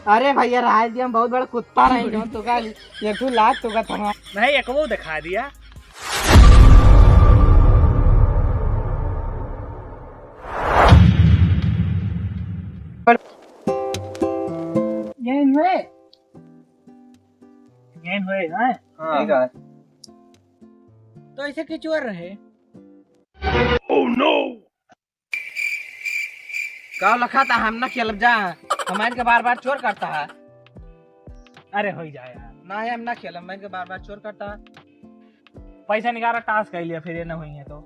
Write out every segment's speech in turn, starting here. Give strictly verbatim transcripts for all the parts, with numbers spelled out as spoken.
अरे भैया, राय दिया, हम बहुत बड़ा कुत्ता रहे, जौन तो का, एक ठो लात तो का था। नहीं, एक वो दिखा दिया। गेंद हुए। गेंद हुए, हाँ? हाँ। ठीक है। तो ऐसे के चोर रहे। Oh no! का लखा था, हम ना खेलब जा, हमारे के बार बार चोर करता है। अरे हो ही जाए यार। ना है, हम ना खेलब, हमारे के बार बार चोर करता है। पैसा निकाला, ताश कर लिया, फिर ये ना हुई है तो।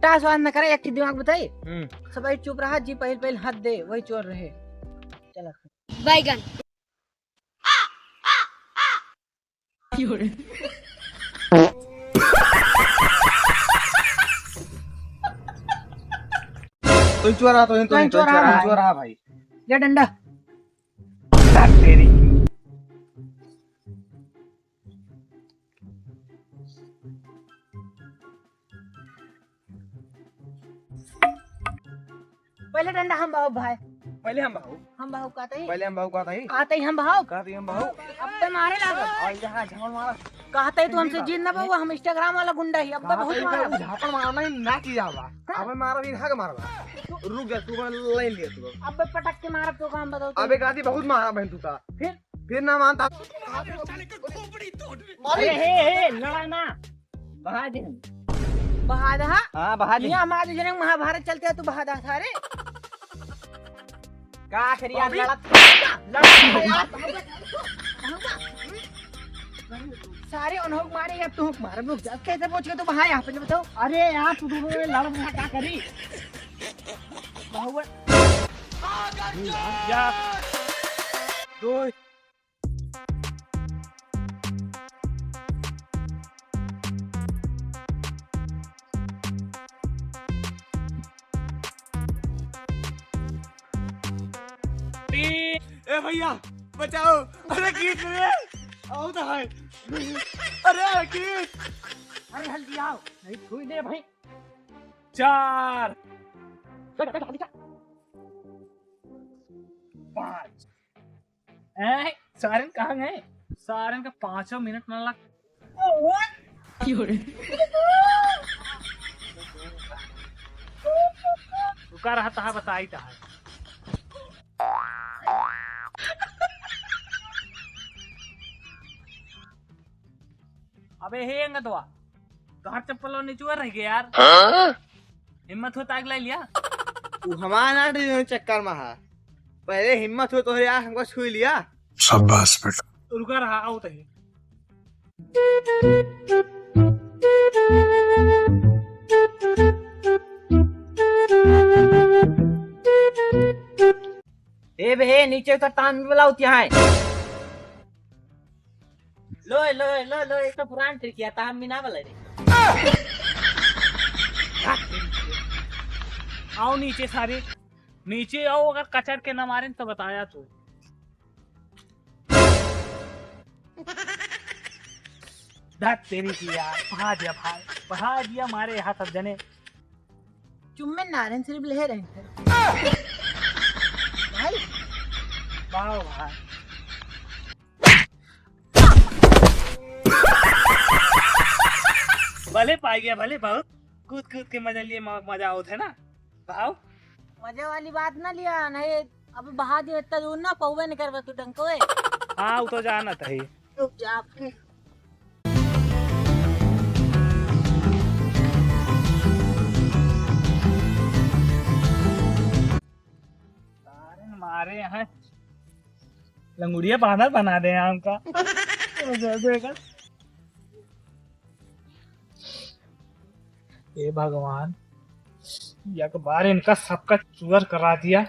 ताश वाश न करे, एक ठे दिमाग बताई। हम्म। सब चुप रहा जी, पहल पहल हाथ दे, वही चोर रहे। चला। बैगन। तो चोरा, तो तो तो चोरा चोरा भाई। भाई। ले डंडा। तेरी। पहले डंडा हम बहाओ भाई। पहले हम बहाओ। हम बहाओ कहते ही। पहले हम बहाओ कहते ही। कहते ही हम बहाओ। कहते ही हम बहाओ। अब तो मारे लागो। और यहाँ झापड़ मारा। कहते ही तू हमसे जीत ना पाओ, हम Instagram वाला गुंडा ही। अब तो कहते बहुत ही मारा। झापड़ मारना ही ना की जावा। हाँ। अबे मारा भी ना के मारवा। रुक जा, तू बना लाइन लिया तू। अबे पटक के मारब तो काम बताओ तू। अबे कहती बहुत मारा बहन तू का। फिर? फिर ना मानता। अरे हे, हे, लड़ा ना। बहा दे। बहा दे, हाँ? हाँ, बहा दे। यहाँ हमारे जनक महाभारत चलते है, तू बहा दे सारे। का करी यार, अभी लड़त, लड़त है यार। सारे उन्हों मारे या तू मार, रुक जा। कैसे पहुंच गए तू वहाँ यहाँ पे, बताओ। अरे यार, तू दोनों में लड़ रहा, क्या करी? बहुआ। या। दो। ए भैया, बचाओ। अरे खींच रे। आओ तो है। अरे खींच। अरे हल्दी आओ। नहीं छुई दे भाई। चार। बैठ, बैठ, हल्दी जा। पाँच। ए, सारन कहाँ गए? सारन का पाँचों मिनट ना लग। रुका रहा तहा, बताई तहा। अबे हे अंगदवा, तोहार चप्पल और निचुआ रह गया यार। हाँ? हिम्मत हो ताक लाई लिया। तू हमारा ना डरियो चक्कर में हा। पहले हिम्मत हो तोहरे यार हमको छुई लिया। शाबाश बेटा। रुका रहा, आओ तही। ए बे, नीचे उतर, तान भी बुलाओ, क्या है? लो, लो, लो, लो, एक तो पुरान trick किया था, हम भी ना बोले रे। आओ नीचे सारे, नीचे आओ, अगर कचर के ना मारेन तो बताया तू। धत तेरी की यार, बहा दिया भाई, बहा दिया मारे यहाँ सब जने। चुम्मे नारन सिर्फ ले रहे थे। भाई। वाह भाई। भले पाई गया, भले बहुत कूद कूद के मजा लिए, म-, मजा आवत है ना भाव। मजे वाली बात ना लिया, नहीं अब बहा दियो इतना दूर ना, पौवे नहीं करबे तू डंकोए। हाँ, वो तो जानत है। रुक जा आपके। सारे मारे हैं। लंगुड़िया बांधर बना दे हैं हमका। हे भगवान, एक बार इनका सबका चुअर करा दिया।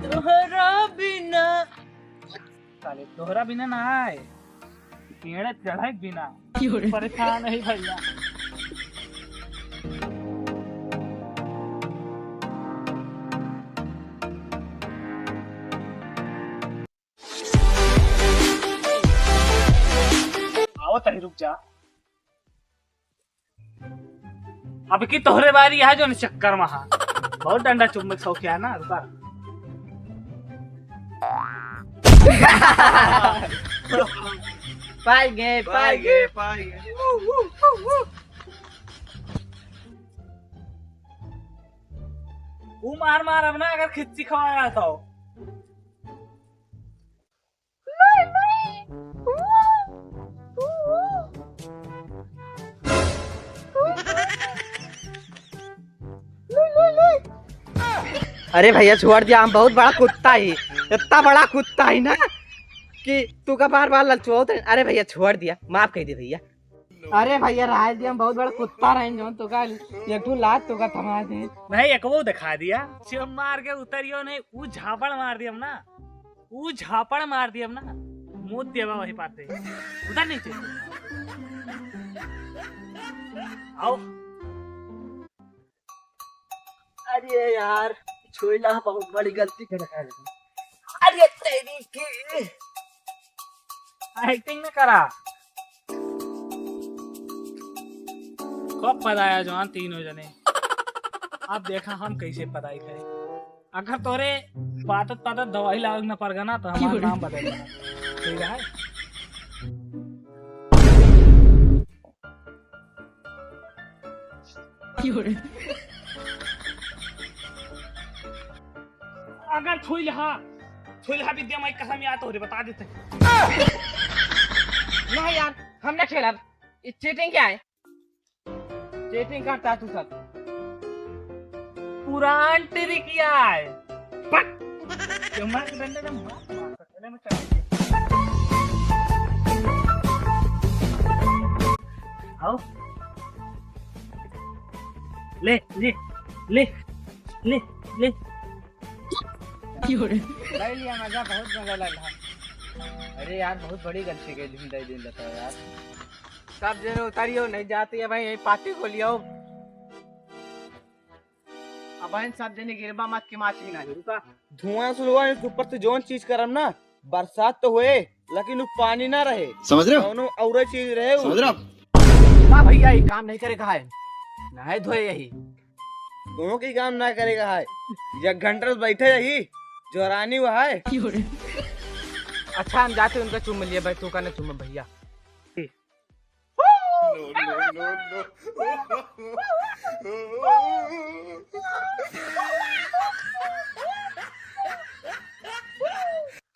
तोहरा बिना। साले, तोहरा बिना ना आए, पेड़ चढ़े बिना। क्यों रे? परेशान है भैया। आवत है, रुक जा। अब की तोहरे बारी है जो चक्कर में हा। बहुत डंडा चुम्बक शौक है ना, रुका। पाई गए, पाई गए, पाई गए। वो मार मार अब ना, अगर खिच्ची खवाया तो। अरे भैया, छोड़ दिया, हम बहुत बड़ा कुत्ता ही, इतना बड़ा कुत्ता ही ना कि तू का बार बार ललचुआवत रहे। अरे भैया, छोड़ दिया, माफ कर दे भैया। अरे भैया, रहा दिया, हम बहुत बड़ा कुत्ता रहे, जौन तो का एक ठो लात तो का थमा दे। नहीं, एक वो दिखा दिया, जब मार के उतरियो नहीं, वो झापड़ मार दिया हम ना। ऊ झापड़ मार दियब ना, मूत देबा वही पाते। उधर नीचे। आओ। अरे यार, छोइला बहुत बड़ी गलती कर रहा है। अरे तेरी की। Acting न करा। खूब पदाया जवान तीनों जने। अब देखा हम कैसे पदाई करें। अगर तोरे पातत पातत दवाई लावे के न परगना, तो हमार नाम बदल देना। ठीक है? अगर छुई ले, हाँ, छुई ले, हाँ, विद्या माई कसम याद हो रे, बता देते। नहीं यार, हम ना खेलब। ये cheating क्या है? Cheating करता तू सब। पुरान trick या है। पक। जो मार के डंडे में मार, मार सकते हैं, मैं चल। आओ। ले, ले, ले, ले, ले। ले लिया मजा, बहुत मजा लगा। अरे यार, बहुत बड़ी गलती कर दी, दे दिन बताओ यार। सब जने उतारियो, नहीं जाती है भाई, यही पार्टी को लियो। अब इन सब जने गिरबा मत कि माची ना रुका। धुआं सुलवा, इस ऊपर से जौन चीज करम ना, बरसात तो होए, लेकिन उ पानी ना रहे। समझ रहे हो? कौनो और चीज रहे उ। समझ रहे हो आप? ना भैया, ये काम नहीं करे कहा है, नहाए धोए यही। दोनों की काम ना करे कहा है, एक घंटा से बैठे यही, जोरानी हुआ है। अच्छा, हम जाते उनका चुम्मा लिए भाई, तू का ना चुम्मा भैया।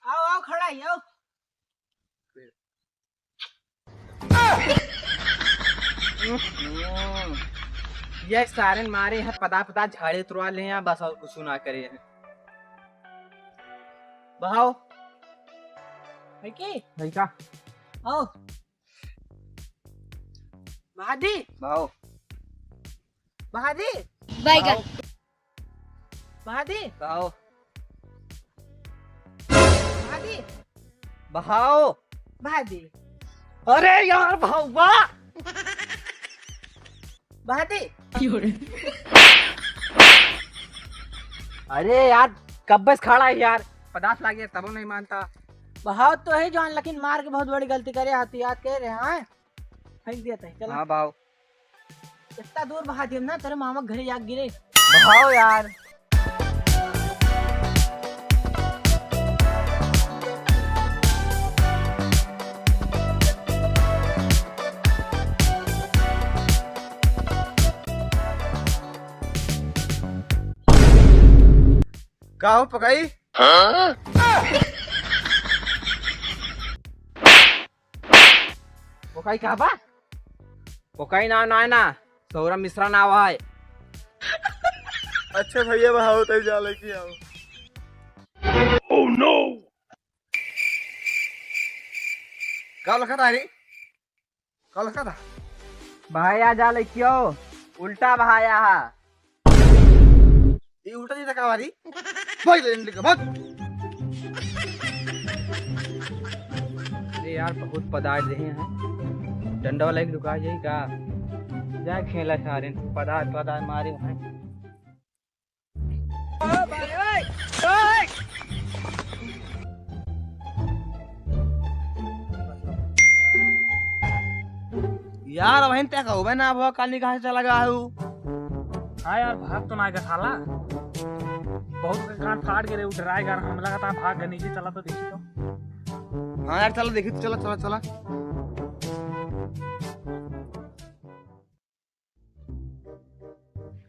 आओ, आओ, खड़ा ही, आओ। ये सारन मारे हैं, पदा पदा झाड़े तुरवा ले हैं, बस और कुछ ना करे हैं। बहाओ। है की? है का? आओ। बहा दी। बहाओ। बहा दी। बैगन। बहा दी। बहाओ। बहा दी। बहाओ। बहा दी। अरे यार, भाऊबा। बहा दी। अरे यार, कब्बे से खड़ा है यार, पदार्थ लागे तबो नहीं मानता। बहाओ तो है जौन, लेकिन मार के बहुत बड़ी गलती करे, हथियार के रहे हैं, फेंक दिया था, चला। हाँ, बहाओ। इतना दूर बहा दिया ना, तेरे मामा के घरे जाके गिरे। बहाओ यार। का हो पकाई? हाँ? पोकाई कहाँ बा? पोकाई नाव ना है ना, सौरभ मिश्रा नाव है। अच्छा भैया, बहाओ तब जा लेके आओ। Oh no! का लखा था रे? का लखा था? भाया जा लेके आओ, उल्टा भाया हा। ये उल्टा नहीं था का भाई? भाग ले, निकल, भाग। अरे यार, बहुत पदार्थ रहे हैं। डंडा वाला एक दुकान यही का? जा खेला सारे, पदार्थ, पदार्थ मारे हैं। यार, वहीं तक हो, मैं ना, वो काली कहाँ से चला गया है वो? हाँ यार, भाग तो ना गया साला। बहुत के कान फाट गए रे, उ डराए गा, हम लगा था भाग गए, नीचे चला तो देखी तो। हाँ यार, चला देखी तो, चला, चला, चला।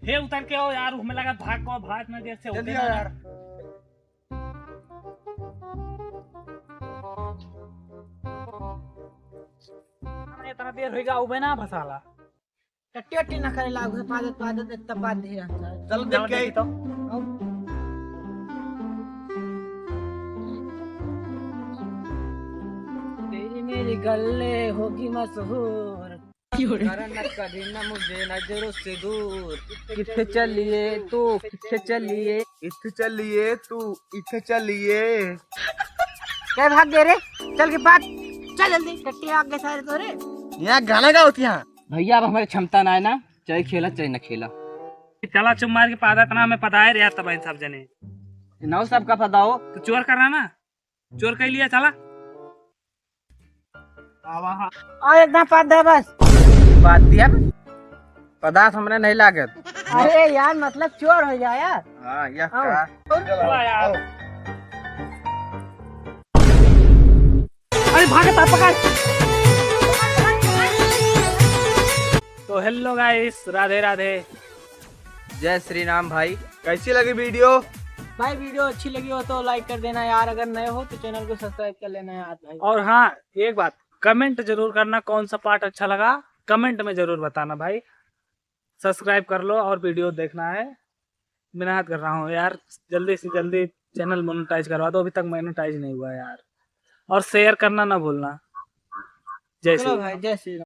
हे उतर के हो यार, हमें लगा भाग को, भाग ना जैसे जल्दी होते आओ ना। यार। अरे इतना देर होइगा, उबे ना फसाला। टट्टी वट्टी ना करे लागू है, पादत पादत इतना बात धीरे रहता है। चलो देख चलो के आई। देखी तो। आओ। तेरी मेरी गल्ले होगी मशहूर। क्यों रे? करना कभी ना मुझे नजरों से दूर। किथे चलिए तू, किथे चलिए? इथे चलिए तू, इथे चलिए। क्या भाग गए रे? चल के बात, चल जल्दी, टट्टी आग के सारे तो रे। यहाँ गाना गाओ थी यहाँ। भैया, अब हमारी क्षमता ना है ना, चाहे खेला चाहे ना खेला। चला चुप मार के पादा इतना हमें पदाए रे यार, तब सब जने। नौ सबका पदाओ। तो चोर करना ना, चोर कर लिया, चला। आवा हाँ। और एक दांव पाद दे बस। पाद दिया ना? पदार्थ हमने नहीं लागत। अरे यार, मतलब चोर हो जाए यार। हाँ, यह आओ। का? चला यार। आओ। अरे भागत है, पकड़। तो hello guys, राधे राधे। जय श्री राम भाई। कैसी लगी video? भाई, video अच्छी लगी हो तो like कर देना यार, अगर नए हो तो channel को subscribe कर लेना यार भाई। और हाँ, एक बात, comment जरूर करना कौन सा part अच्छा लगा, comment में जरूर बताना भाई। Subscribe कर लो और video देखना है, मेहनत कर रहा हूँ यार, जल्दी से जल्दी channel monetize करवा दो, अभी तक monetize नहीं हुआ यार। और share करना ना भूलना। जय चलो श्री भाई, जय श्री